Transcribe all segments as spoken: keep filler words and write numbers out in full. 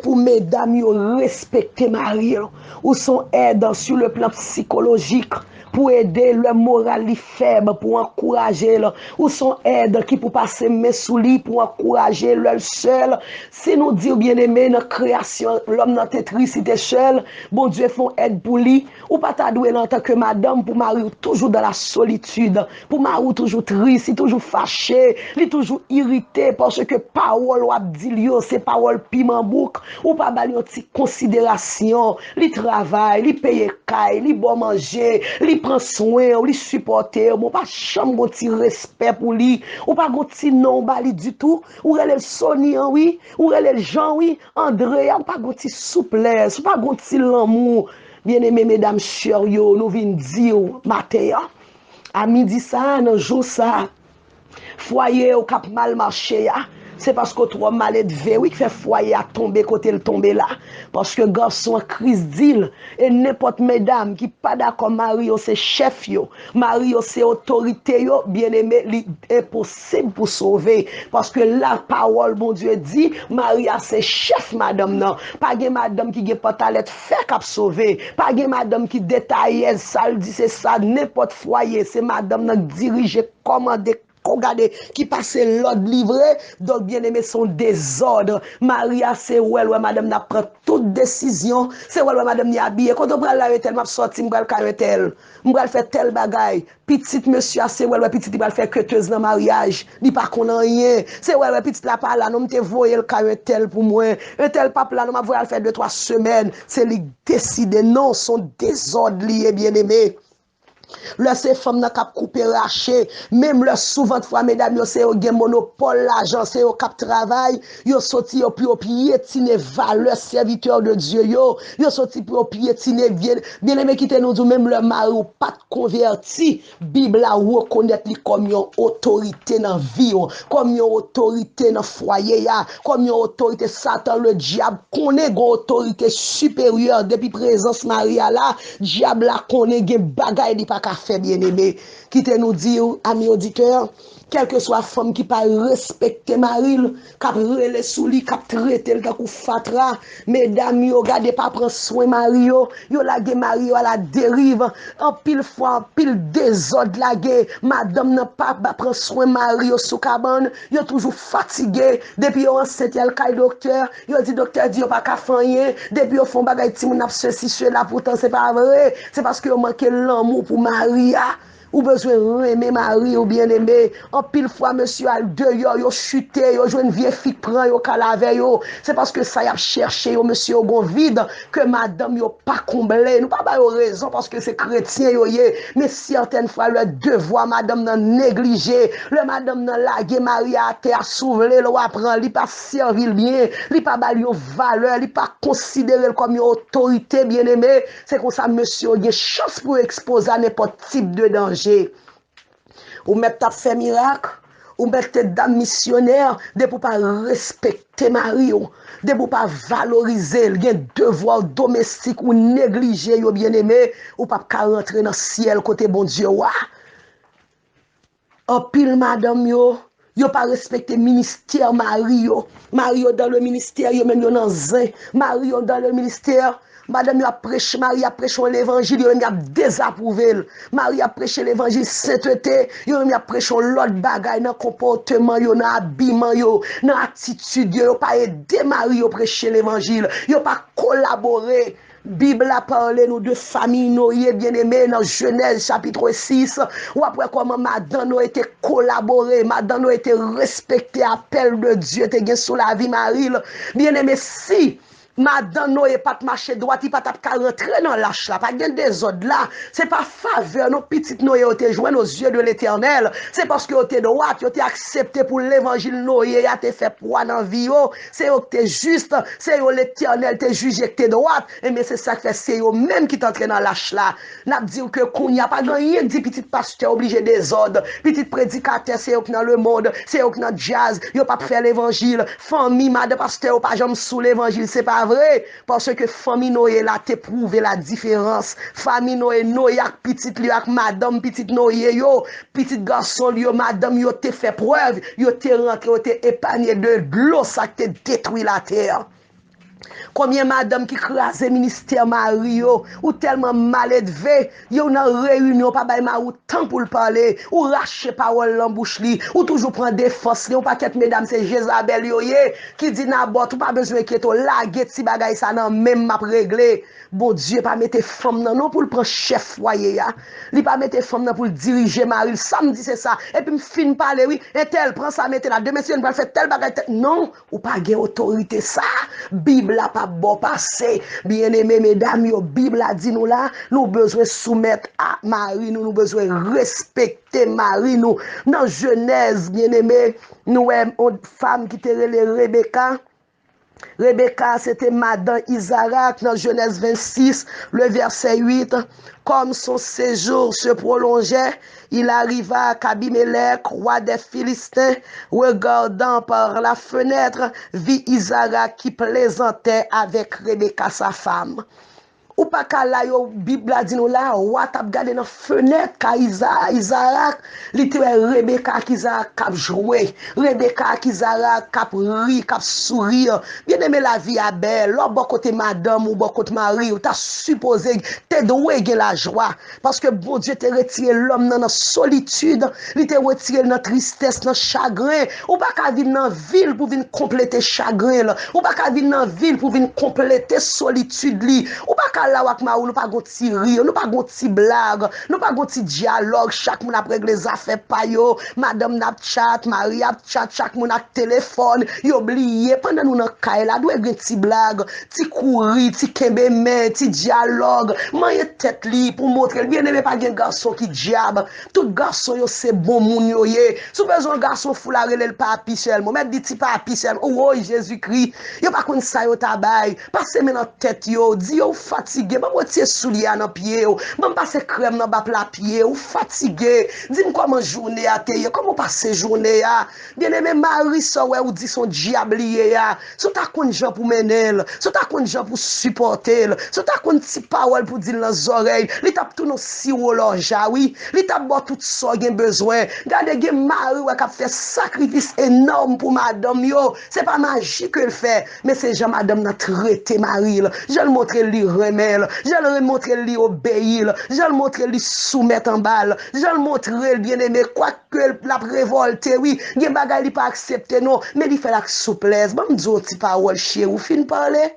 Pou medam yo respekte mari yo. Ou se yon èd sur le plan psychologique pou ede lè moral li fèb, pou ankouraje l. Ou se yon èd ki pou pase men sou li, pou ankouraje lè l sèl. Si nou di w, byeneme, nan kreyasyon, lòm nan te tris, li te sèl, Bondye fè yon èd pou li. Ou pa ta dwe la antanke madanm pou mari w toujou dans la solitude, pou mari w toujou tris, li toujou fache, li toujou irite, paske pawòl w ap di l yo, se pawòl piman bouk. Ou pa ba l yon ti konsiderasyon. Li travay, li peye kay, li ba w manje, li pran swen w, li sipòte w, men w pa janm gon ti respè pou li. Ou pa gon ti non w ba li ditou. Ou rele l Sony an, wi. Ou rele l Jean, wi. Andrea, ou pa gon ti souplès, ou pa gon ti lanmou. Byeneme medam chè yo, nou vin di w maten an, a midi sa a, nan jou sa a, fwaye w k ap mal mache a, se paske w twò maledve, wi, k fè fwaye a tonbe kote l tonbe la. Paske gason an, Kris di l, e nenpòt medam ki pa dakò mari yo se chèf yo, mari yo se otorite yo, byeneme, li enposib pou sove. Paske lapawòl Bondye di, mari a se chèf madanm nan. Pa gen madanm ki gen pantalèt fè k ap sove. Pa gen madanm ki detayèz, sa l di se sa, nenpòt fwaye, se madanm nan k dirije, kòmande, ko gade, ki pase lòd li vre. Donk, byeneme, se yon dezòd. Mari a se wè l wè madanm nan ap pran tout desizyon. Se wè l wè madanm ni abiye. Kote w pral la, entèl? M ap sòti, m pral kay entèl. M pral fè tèl bagay. Pitit mesye a, se wè l wè pitit li pral fè ketez nan maryaj. Li pa konn anyen. Se wè l wè pitit la pa la, non, m te voye l kay entèl pou mwen. Entèl p ap la, non, m ap voye al fè de twa semèn. Se li k deside, non, se yon dezòd li ye, byeneme. Lè se fanm nan k ap koupe rache, menm lè souvantfwa medam yo se yo gen monopòl lajan, se yo k ap travay, yo soti yo pou yo pyetine valè sèvitè de Dye yo, yo soti pou yo pyetine vye, byeneme, kite nou di w, menm lè mari w pa t konvèti, Bib la rekonèt li kòm yon otorite nan vi w, kòm yon otorite nan fwaye a, kòm yon otorite. Satan ledyab konnen gen otorite siperyè depi prezans mari a la. Dyab la konnen gen bagay li pa ka fè, byeneme. Kite nou di w, ami oditè, kèlkeswa fanm ki pa respekte mari l, k ap rele sou li, k ap trete l tankou fatra, medam yo, gade, pa pran swen mari yo, yo lage mari yo a la deriv. Anpil fwa, anpil dezòd lage, madanm nan pa, pa pran swen mari yo sou kabann, yo toujou fatige. Depi yo ansent, y al kay doktè, yo di doktè di yo pa ka fè anyen. Depi yo fè yon bagay, timoun ap sesi, sela, poutan se pa vre. Se paske yo manke lanmou pou mari a. Ou bezwen renmen mari w, byeneme. Anpil fwa, mesye al deyò, yo chite, yo jwenn vye fi k pran yo, k al avè yo. Se paske sa y ap chèche yo, mesye yo gon vid ke madanm yo pa konble. Nou pa ba yo rezon paske se kretyen yo ye. Men sètèn fwa, lè devwa madanm nan neglije, lè madanm nan lage mari a atè a, si w vle l, w a pran, li pa sèvi l byen, li pa ba l yon valè, li pa konsidere l kòm yon otorite, byeneme. Se konsa, mesye yo gen chans pou yo ekspoze a nenpòt tip de danje. Ou mèt t ap fè mirak, ou mèt te dam misyonè, depi w pa respekte mari w, depi w pa valorize l, gen devwa domestik ou neglije yo, byeneme, ou p ap ka rantre nan syèl kote Bondye w a. Anpil madanm yo, yo pa respekte ministè mari yo. Mari yo dans le ministère, yo menm yo nan zen. Mari yo dans le ministère, madanm yo ap preche, mari ap preche yon levanjil, yo menm y ap dezapwouve l. Mari ap preche levanjil sentete, yo menm y ap preche yon lòt bagay nan konpòteman yo, nan abiman yo, nan atitid yo. Yo pa ede mari yo preche levanjil. Yo pa kolabore. Bib la pale nou de fanmi Noye, byeneme, nan Jenèz chapit sis, w ap wè kòman madan Noye te kolabore, madan Noye te respekte apèl de Dye te gen sou lavi mari l. Byeneme, si madan Noye pa t mache dwat, li pa t ap ka rantre nan lach la. Pa t gen dezòd la. Se pa favè non pitit Noye yo te jwenn aux yeux de l'Éternel. Se paske yo te dwat, yo te aksepte pou levanjil Noye a te fè pwa nan vi yo. Se yo ki te jis, se yo Letènèl te jije ki te dwat. Ebyen, se sa k fè se yo menm ki t antre nan lach la. N ap di w ke kounye a pa gen anyen k di pitit pastè oblije dezòd, pitit predikatè se yo k nan lemonn, se yo k nan djaz, yo p ap fè levanjil. Fanmi madan pastè yo pa janm sou levanjil, se pa vre. Paske fanmi Noye la te pwouve la diferans. Fanmi Noye, Noye ak pitit li yo, ak madanm pitit Noye yo, pitit gason li yo, madanm yo te fè prèv, yo te rantre, yo te epanye de dlo sa k te detwi latè. Konbyen madanm ki kraze ministè mari yo? Ou tèlman maledve, yo nan reyinyon, pa bay mari w tan pou l pale, ou rache pawòl nan bouch li, ou toujou pran defans li. Yon pakèt medam se Jezabèl yo ye, ki di Nabòt, ou pa bezwen enkyete w, lage ti bagay sa nan men m, m ap regle. Bondye pa mete fanm nan non pou l pran chèf fwaye a. Li pa mete fanm nan pou l dirije mari l. Sa m di se sa. Epi m fin pale wi. Entèl pran sa mete la. Demen si yo pral fè tèl bagay tèl. Non, ou pa gen otorite sa. Bib la p ap ba w pase. Byeneme medam yo, Bib la di nou la, nou bezwen soumèt a mari nou, nou bezwen respekte mari nou. Nan Jenèz, byeneme, nou wè yon fanm ki te rele Rebeka. Rebeka se te madan Izarak nan Jenèz vennsis, le vèsè uit. Comme son séjour se prolongeait, il arriva qu'Abimelech, roi des Philistins, regardant par la fenêtre, vit Isaac qui plaisantait avec Rebecca sa femme. Ou pa ka la yo, Bib la di nou la, wa t ap gade nan fenèt kay Iza, Izarak, li te wè Rebeka ak Izarak k ap jwe, Rebeka ak Izarak k ap ri, k ap souri. Byeneme, lavi a bèl. Lè w bò kote madanm ou, bò kote mari w, ta sipoze, te dwe gen lajwa. Paske Bondye te retire lòm nan, nan solitid, li te retire l nan tristès, nan chagren. Ou pa ka vin nan vi l pou vin konplete chagren l. Ou pa ka vin nan vi l pou vin konplete solitid li. Ou pa ka la w ak mari w, nou pa gon ti ri, nou pa gon ti blag, nou pa gon ti dyalòg, chak moun ap regle zafè pa yo, madanm nan ap chat, mari ap chat, chak moun ak telefòn, yo bliye, pandan nou nan kay la, dwe gen ti blag, ti kouri, ti kenbe men, ti dyalòg, manyen tèt li pou montre l. Byeneme, pa gen gason ki dyab, tout gason yo se bon moun yo ye. Si w bezwen yon gason fou la, rele l papi sèlman, w mèt di ti papi sèlman, woy Jezikri, yo pa konn sa yo ta bay. Pase men nan tèt yo, di yo ou fatige, ban m retire soulye a nan pye w, ban m pase krèm nan ba pla pye w, ou fatige. Di m kòman jounen a te ye, kòman w pase jounen a. Byeneme, mari sa w wè ou di se yon dyab li ye a, si w ta konn jan pou mennen l, si w ta konn jan pou sipòte l, si w ta konn ti pawòl pou di l nan zòrèy, li t ap tounen w siwo lòja wi, li t ap ba w tout sa w gen bezwen. Gade, gen mari w wè k ap fè sakrifis enòm pou madanm yo. Se pa maji ke l fè, men se jan madanm nan trete mari l, jan l montre l li renmen l, jan l montre l li obeyi l, jan l montre l li soumèt anba l, jan l montre l, byeneme, kwak ke l ap revòlte, wi, gen bagay li pa aksepte non, men li fè l ak souplès. Ban m di w yon ti pawòl, cheri, ou fin pale?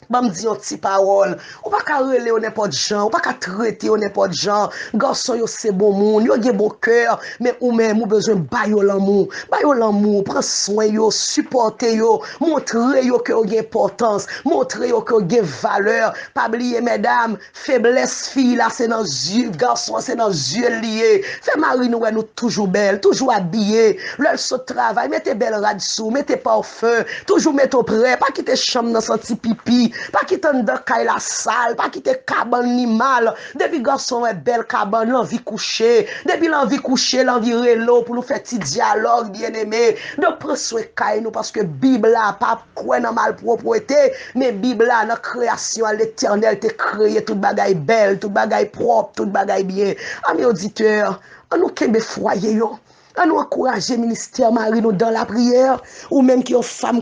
Ban m di yon ti pawòl. Ou pa ka rele yo nenpòt jan, ou pa ka trete yo nenpòt jan. Gason yo se bon moun, yo gen bon kè, men ou menm ou bezwen ba yo lanmou. Ba yo lanmou, pran swen yo, sipòte yo, montre yo ke yo gen enpòtans, montre yo ke yo gen valè. Pa bliye, medam, feblès fi la se nan zye, gason an se nan zye l li ye. Fè mari nou wè nou toujou bèl, toujou abiye. Lè l sot travay, mete bèl rad sou, mete pawfen, toujou mete w prè. Pa kite chanm nan santi pipi, pa kite anndan kay la sal, pa kite kabann li mal. Depi gason wè bèl kabann, l anvi kouche. Depi l anvi kouche, l anvi rele w pou nou fè ti dyalòg, byeneme. Donk, pran swen kay nou, paske Bib la pa kwè nan malpwòpte, men Bib la, nan kreyasyon an, Letènèl te kreye tout bagay bèl, tout bagay pwòp, tout bagay byen. Ami oditè, an nou kenbe fwaye yo. An nou ankouraje ministè mari nou dan lapriyè. Ou menm ki yon fanm